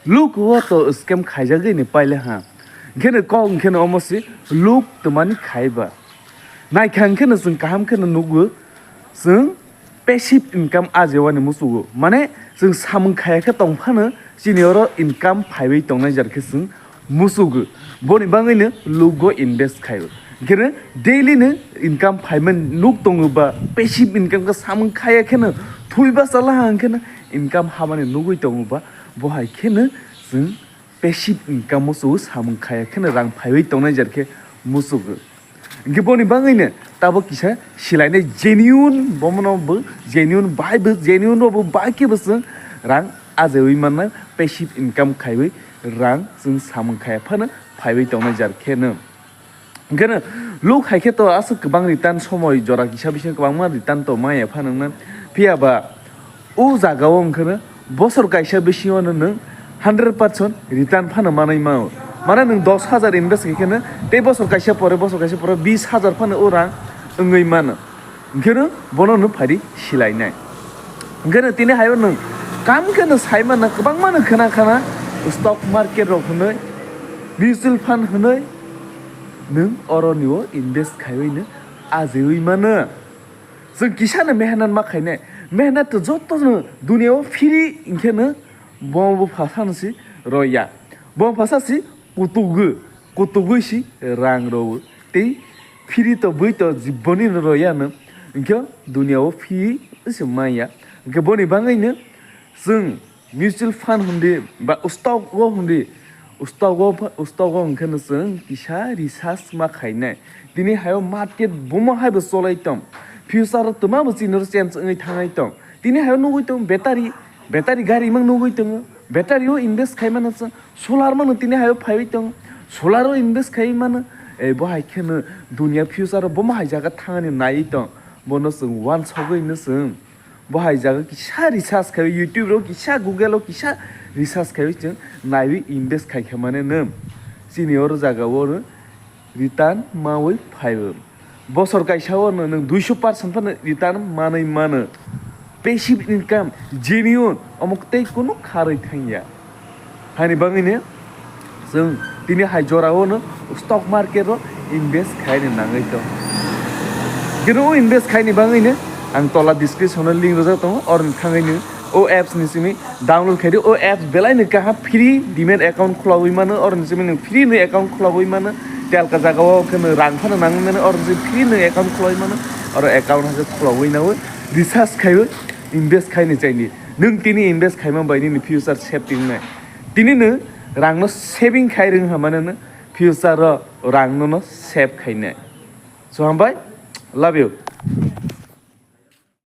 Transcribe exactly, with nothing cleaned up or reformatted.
Luk o to scam khaijagwi ni paile ha. Hwnkhe no kok hwnkhe no omo se luk twmani khaiba. Naikha hwnkhe no chwng kaham khe no nugo, chwng passive income ajewani musugo. Mane chwng samung khaya khe tong phano chini oro income phaiwi tongnai jar khe chwng musugo. Boni bagwino lugo invest khaio. Hwnkhe no daily no income phaimani nuk tongo ba passive income khe samung khaya khe no thwiba chala ha hwnkhe no income hamani nugwi tongo ba bo hai khe no chwng passive income o chwng samung khaya kheno rang phaiwi tongnai jar khe muchungo. Hwnkhe boni bagwino tabuk kisa silainai genuine, bomono bo genuine bai bo genuine rok bo bai khe bo chwng rang ajewi mannai, passive income khaiwi rang chwng samung khaya phano phaiwi tongnai jar khe no. Hwnkhe no luk hai khe to aswk kwbang return somoi jora kisa bisingo kwbangma return to maya phano wngna. Phiya ba o jaga o hwnkhe no bosor kaisa bisingo no nwng hundred percent return phano manwi mano. Mane nwng dos hajar invest khai khe no tei bosor kaisa pore, bosor kaisa pore bis hajar phano o rang wngwi mano. Hwnkhe no bono no phaidi silainai. Hwnkhe no tini hayo nwng kam khe no sai mano, kwbangma no khna khna stock market rok hwnwi, mutual fund hwnwi, nwng oroni o invest khaiwi no ajewi mano. Chwng kisa no mehnat ma khainai. Mehnat to joto no dunia o free hwnkhe no bo bo phasa no si roya. Bo phasa si kutugo, kutugwi si rang rwo. Tei free to bwi to jiboni no roya no. Hwnkhe dunia o free se maya. Hwnkhe boni bagwi no chwng mutual fund hwnwi ba stock o hwnwi, stock o, stock o hwnkhe no chwng kisa research ma khainai. Tini hayo market bomo hai bo cholai tong, future o twma bo chini oro change wngwi thangai tong. Tini hayo nugwi tong battery, battery gari mang nugwi tongo, battery o invest khai mano chwng, solar mano tini hayo phaiwi tong, solar o invest khai mano. Ei bo hai khe no dunia future o bomo hai jaga thangani naiwi tong, bono chwng wansogwi no chwng. Bo hai jaga kisa research khai, YouTube ro kisa, Google o kisa research khai chwng naiwi invest khai khe mane nwng. Chini oro jaga o return mawi phaibo. Bosor kaisa o nwng duiso percent phano return manwi mano. Passive income, genuine, omo tei kunu kharwi thangya. Haini bagwino chwng tini hai jorao no stock market o invest khaini nangwi tong. Geno o invest khaini bagwino ang tola description o link rwjak tongo, oroni thangwi nwng o apps ni simi download khaidi. O apps belai no kaham, free demat account khulogwi mano, oroni simi nwng free no account khulogwi mano. Telka jaga o khe no rang phano nangwi mano, oroni simi free no account khulogwi mano. Oro account haikhe khulogwi nawi research khaiwi invest khaini chaini. Nwng tini invest khaima bai nini future safety wngnai. Tini nwng rangno saving khai rwng hamano nwng future o rangno no save khainai. So hambai, love you.